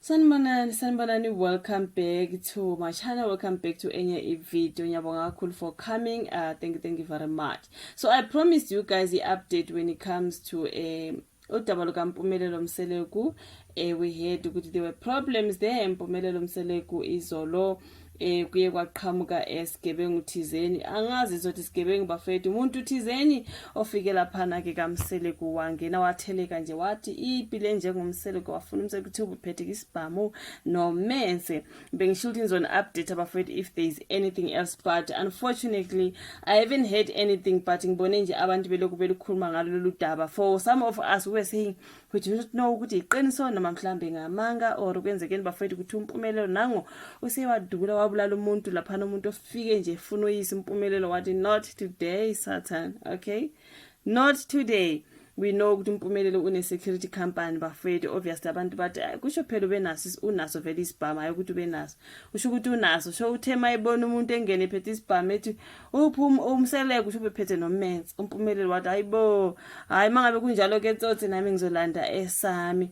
Sanibonani, sanibonani, welcome back to my channel, welcome back to enye i-video. Ngiyabonga kakhulu for coming. Thank you, thank you very much. So I promised you guys the update when it comes to udaba lukaMpumelelo Mseleku. We heard ukuthi there were problems there eMpumelelo Mseleku izolo. Kuye kwaqhamuka esigebengu thizeni, angazi izothi sigebengu bafethu, umuntu thizeni ofike laphana ke kaMseleku, wangena watheleka nje, wathi ipile njengoMseleku, wafuna uMseleku, kuthi ubuphethe isibhamu nomense. Bengisho ukuthi ngizoni-update abafethu if there is anything else, but unfortunately I haven't heard anything, but ngibone nje abantu belokhu belukhuluma ngalo lolu daba. For some of us who were saying we do not know ukuthi iqiniso noma mhlambe ngamanga or kwenzekeni bafethu, ukuthi uMpumelelo nango usewadubula wabulala umuntu laphana, umuntu ofike nje efuna uyisa uMpumelelo, wathi, "Not today, Satan." Okay, not today. We know ukuthi uMpumelelo une-security company bafethu. Obviously abantu bathi, "Ayi, kusho phela ubenaso, unaso vele isibhamu, hayi ukuthi ubenaso, usho ukuthi unaso." Sho uthe mayibona umuntu engene ephethe isibhamu, ethi, "Uphi uMseleku?" Usho bephethe nomense. UMpumelelo wathi, "Hayibo, hayi, mangabe kunjalo ke tsotsi, nami ngizolanda esami."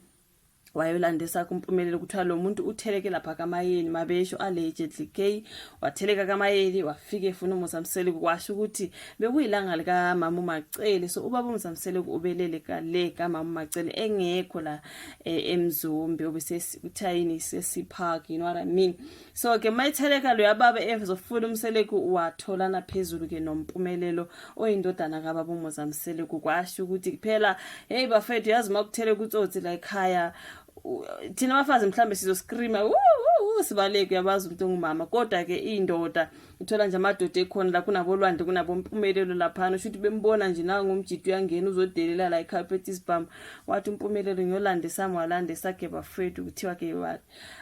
Wayolanda esakhe uMpumelelo. Kuthiwa lo muntu utheleke lapha kaMayeni, mabesho, allegedly ke, watheleka kaMayeni, wafika efuna uMusa Mseleku. Kwasho ukuthi bekuyilanga likamama uMacele, so ubaba uMusa Mseleku ubelele kale kamama uMacele, engekho la eMzumbe, ubese yini sesi-park, you know what I mean? So ke mayitheleka lo yababa ezofuna uMseleku, watholana phezulu ke noMpumelelo oyindodana kababa uMusa Mseleku. Kwasho ukuthi phela, hey bafethu, yazi makutheleka utsotsi la ekhaya, thina abafazi mhlambe sizoscreama, "Woo, woo, woo," sibaleke, uyabazi umuntu ongumama. Kodwa ke indoda uthola nje amadoda ekhona la, kunabolwandle, kunabompumelelo laphana, usho ukuthi bembona nje nangumjidi uyangena uzodelela la ekhaya phethe isibhamu. Wathi uMpumelelo, "Ngiyolanda esami." Walanda esakhe bafethu. Kuthiwa ke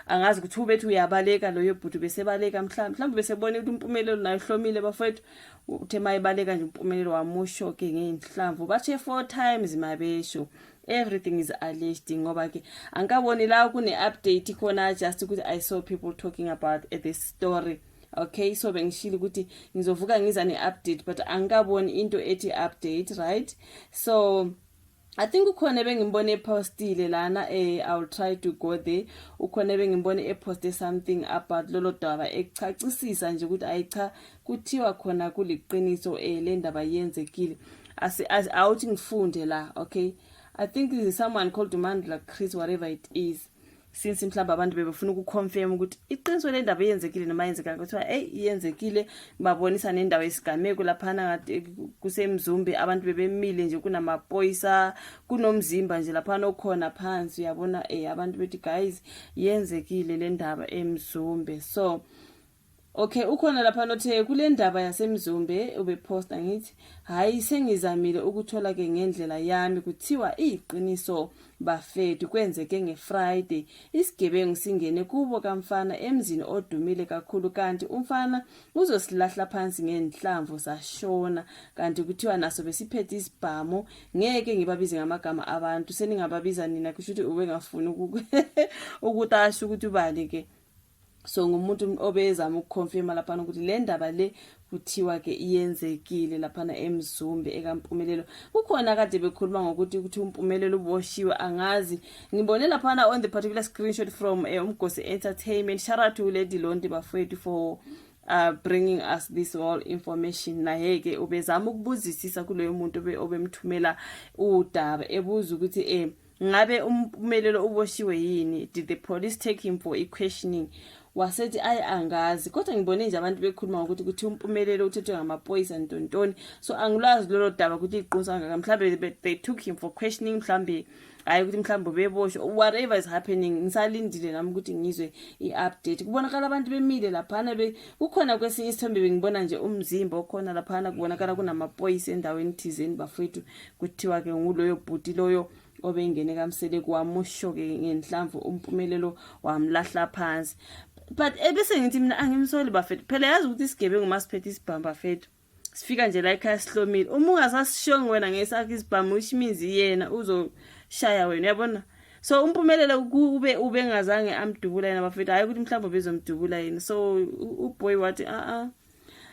angazi ukuthi ubethi uyabaleka loyo bhuti, besebaleka mhlawumbe besebona ukuthi uMpumelelo naye uhlomile bafethu. Uthe mayibaleka nje uMpumelelo, wamusho ke ngey'nhlamvu, bathe four times mabesho. Everything is alleged, ngoba ke angikaboni la kune-update khona, just ukuthi I saw people talking about this story. Okay, so bengishilo ukuthi ngizovuka ngiza ne-update, but angikaboni into ethi update, right? So I think ukhona bengimbone epostile lana, I will try to go there. Ukhona bengimbone eposte something about lolo daba, echacisisa nje ukuthi ayi cha, kuthiwa khona kuliqiniso, le ndaba yenzekile. Asi awuthi ngifunde la. Okay, I think there's someone called Mandla Chris, whatever it is, since mhlawumbe abantu bebefuna ukuconfirm ukuthi iqiniso le ndaba yenzekile noma yenzekanga. Kuthiwa hey, iyenzekile, babonisa nendawo yesigameko laphana ngathi kuseMzumbe, abantu bebemile nje, kunamaphoyisa, kunomzimba nje laphana okhona phansi, uyabona. Abantu bethi, "Guys, yenzekile le ndaba eMzumbe." So okay, ukhona lapha nothe kule ndaba yaseMzumbe ubeposta, ngithi hayi, sengizamile ukuthola ke ngendlela yami, kuthiwa iqiniso bafethu, kwenzeke ngeFriday. Isigebengu singene kubo kamfana emzini odumile kakhulu, kanti umfana uzosilahla phansi ngenhlamvu, sashona, kanti kuthiwa naso besiphethe isibhamu. Ngeke ngibabize ngamagama abantu, seningababiza nina. Kusho ukuthi ubengafuni ukuthi asho ukuthi ubani ke. So ngumuntu obezama ukuconfirma laphana ukuthi le ndaba le kuthiwa ke iyenzekile laphana eMzumbe ekaMpumelelo. Kukhona kade bekhuluma ngokuthi ukuthi uMpumelelo uboshiwe, angazi, ngibone laphana on the particular screenshot from Umgosi Entertainment. Shout out to Lady Londi bafowethu for bringing us this all information. Naye ke ubezama ukubuzisisa kuloyo muntu obemthumela udaba, ebuza ukuthi ngabe uMpumelelo uboshiwe yini, did the police take him for i-questioning? Wasethi, "Ayi, angazi," kodwa ngibone nje abantu bekhuluma ngokuthi kuthi uMpumelelo uthethwe ngamaphoyisa, ntontoni. So angilwazi lolo daba ukuthi iqiniso kangaka, mhlawumbe they took him for questioning, mhlawumbe hayi, ukuthi mhlawumbe beboshwe, whatever is happening. Ngisalindile nami ukuthi ngizwe i-update. Kubonakala abantu bemile laphana, kukhona kwesinye isithombe bengibona nje umzimba okhona laphana, kubonakala kunamaphoyisa endaweni thizeni bafowethu. Kuthiwa-ke nguloyo bhuti loyo obengene kaMseleku, wamusho-ke ngenhlamvu uMpumelelo, wamlahla phansi. But ebese ngithi mina angimsoli bafethu, phela yazi ukuthi isigebengu masiphethe isibhamu bafethu, sifika nje la ekhaya sihlomile, uma ungasasishongi wena ngesakho isibhamu, which means yena uzoshaya wena, uyabona? So uMpumelelo kube ubengazange amdubula yena bafethu, hayi ukuthi mhlawumbe bezomdubula yena. So uboy wathi, "A a,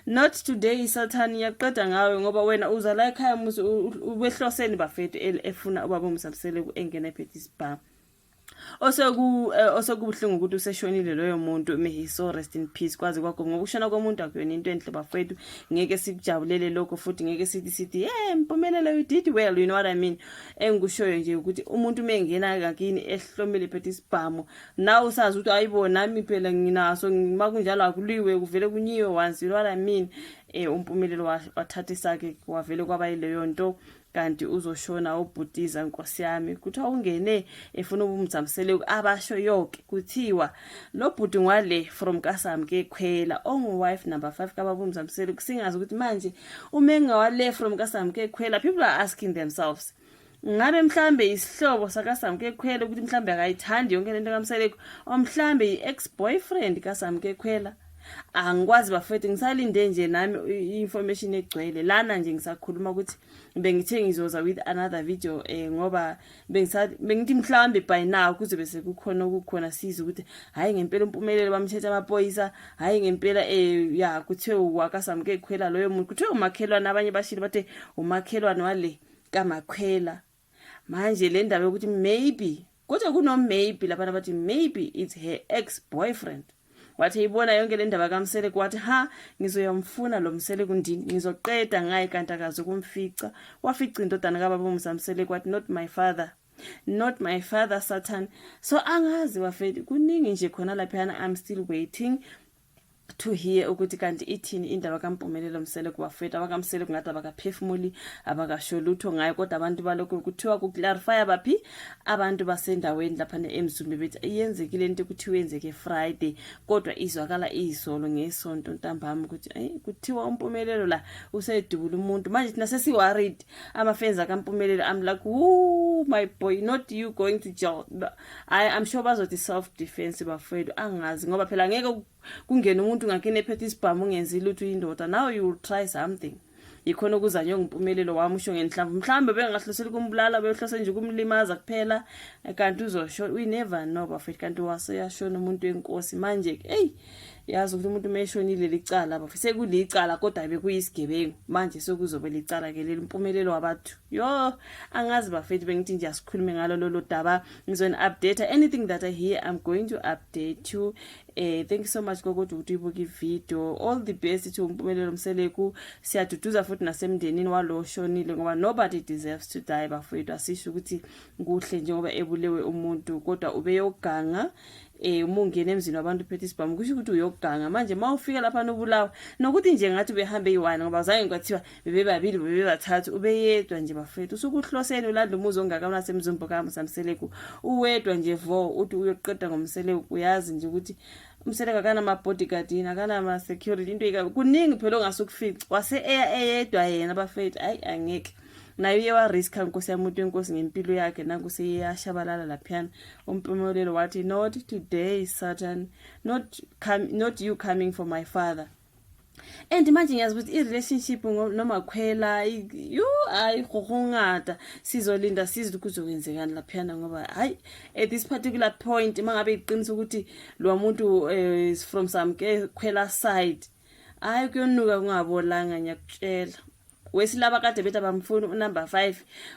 not today, Satan, iyaqeda ngawe, ngoba wena uza la ekhaya musi ubehloseni bafethu?" Efuna ubaba uMusa Mseleku engena ephethe isibhamu. Osekubuhlungu ukuthi useshonile loyo muntu. May he so rest in peace. Kwazi kwakho, ngoba ukushona komuntu akuyona into enhle, bafowethu. Ngeke sikujabulele lokho futhi ngeke sithi, "Yeah, Mpumelelo, you did well," you know what I mean? Engikushoyo nje ukuthi umuntu uma engena ngakini ehlomile, phethe isibhamu, nawe usazi ukuthi, ayibo, nami phela nginaso, makunjalo akuliwe, kuvele kunyiwe once, you know what I mean? UMpumelelo wathatha isakhe, wavele kwaba yileyo nto, kanti uzoshona ubhutiza. Nkosi yami, kuthiwa ungene efuna uMusa Mseleku. Abasho yonke, kuthiwa lo bhuti ngwale from kaSamke Khwela, ongu-wife number 5 kababa uMusa Mseleku. Singazi ukuthi manje uma engawale from kaSamke Khwela, people are asking themselves, ngabe mhlambe isihlobo sakaSamke Khwela, ukuthi mhlambe akayithandi yonke lento kaMseleku, or mhlambe i-ex boyfriend kaSamke Khwela? Angikwazi, bafethu, ngisalinde nje nami i-information egcwele lana nje. Ngisakhuluma ukuthi bengithe ngizoza with another video, ngoba bengithi mhlambe by now kuzobe sekukhona okukhona, siza ukuthi hayi, ngempela uMpumelelo bamthethe amaphoyisa, hayi ngempela, ya, kuthiwe wakaSamke Khwela loyo muntu, kuthiwe umakhelwane. Abanye bashilo, bathe umakhelwane wale kaMakhwela. Manje le ndaba yokuthi maybe, kodwa kuno maybe lapha, bathi maybe it's her ex boyfriend. Wathi ibona yonke le ndaba kaMseleku, wathi, "Ha, ngizoyamfuna lo Mseleku ndini, ngizoqeda ngaye." Kanti akazi ukumfica, wafica indodana kababa uMusa Mseleku, wathi, "Not my father, not my father, Satan." So angazi, bafethu, kuningi nje khona laphayana. I'm still waiting to hear ukuthi kanti ithini indaba kaMpumelelo Mseleku, bafethu. AbakaMseleku ngathi abakaphefumuli, abakasho lutho ngayo, kodwa abantu balokhu kuthiwa ku-clarify baphi abantu basendaweni laphana eMzumbe, bethi iyenzekile into kuthiwa yenzeke Friday, kodwa izwakala izolo ngesonto ntambama ukuthi kuthiwa uMpumelelo la usedubula umuntu. Manje thina sesi-worried, ama-fans akaMpumelelo. I'm like, "Woo, my boy, not you going to jail." I'm sure bazothi self defense, bafethu. Angazi, ngoba phela ngeke kungena umuntu ngakini ephethe isibhamu ungenzi lutho, indoda. Now you will try something. Yikhona okuzanywe nguMpumelelo wami, usho ngenhlamvu, mhlawumbe bengahloseli kumbulala, behlose nje ukumlimaza kuphela, kanti uzosho. We never know, bafethu. Kanti waseyashona umuntu wenkosi. Manje, eyi, yazi ukuthi umuntu uma eshonile licala, bafethu, sekulicala, kodwa bekuyisigebengu. Manje sekuzobe licala ke leli, Mpumelelo wabantu. Yo, angazi, bafethu, bengithi nje asikhulume ngalo lolo daba. Ngizoni-update anything that I hear, I'm going to update you. Thank you so much kokodwa ukuthi uyibuke ivideo. All the best to uMpumelelo Mseleku. Siyaduduza futhi nasemndenini walo oshonile, ngoba nobody deserves to die, bafowethu. Asisho ukuthi kuhle njengoba ebulewe umuntu, kodwa ubeyoganga. Uma ungena emzini wabantu uphethe isibhamu, kusho ukuthi uyoganga. Manje uma ufika lapha nobulawa, nokuthi nje ngathi ubehambe eyi-one, ngoba zange kwathiwa bebebabilli, bebebathathu, ubeyedwa nje, bafethu. Usuke uhloseni ulanda umuzi ongaka unaseMzumbe kaMusa Mseleku, uwedwa nje vo, uthi uyoqeda ngoMseleku? Uyazi nje ukuthi uMseleku akanama-bodyguard yini, akanama-security, into kuningi phela ongasukufica. Wase eya eyedwa yena, bafethu. Hayi, angeke, naye uye wariska, nkosi yami, umuntu wenkosi, ngempilo yakhe. Nanku seyeyashabalala laphiyana. UMpumelelo wathi, "Not today, Satan, not, come, not you coming for my father." And manje ngiyazi ukuthi i-relationship noMakhwela, yu, hayi, gogongata. Sizolinda sizwe kuzokwenzekani laphiyana, ngoba hayi, at this particular point, uma ngabe iqinisa ukuthi lo muntu is from some Khwela side, hayi, kuyonuka kungabolanga, ngiyakutshela. Wesilaba kade bethi abamfuni unumber 5,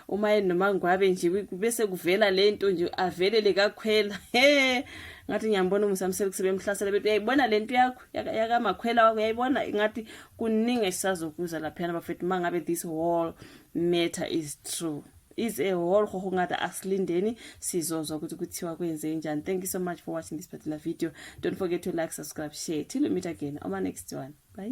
uma yena noma ngwabe nje bese kuvela lento nje, avelele kaKhwela. He, ngathi ngiyambona uMusa Mseleku sebemhlasela, bethi, "Uyayibona lento yakho yakaMakhwela wakho, uyayibona?" Ngathi kuningi esisazokuza laphayana, bafethu, uma ngabe this whole matter is true, is a whole gogongata. Asilindeni, sizozwa ukuthi kuthiwa kwenze njani. Thank you so much for watching this particular video. Don't forget to like, subscribe, share. Till we meet again on my next one, bye.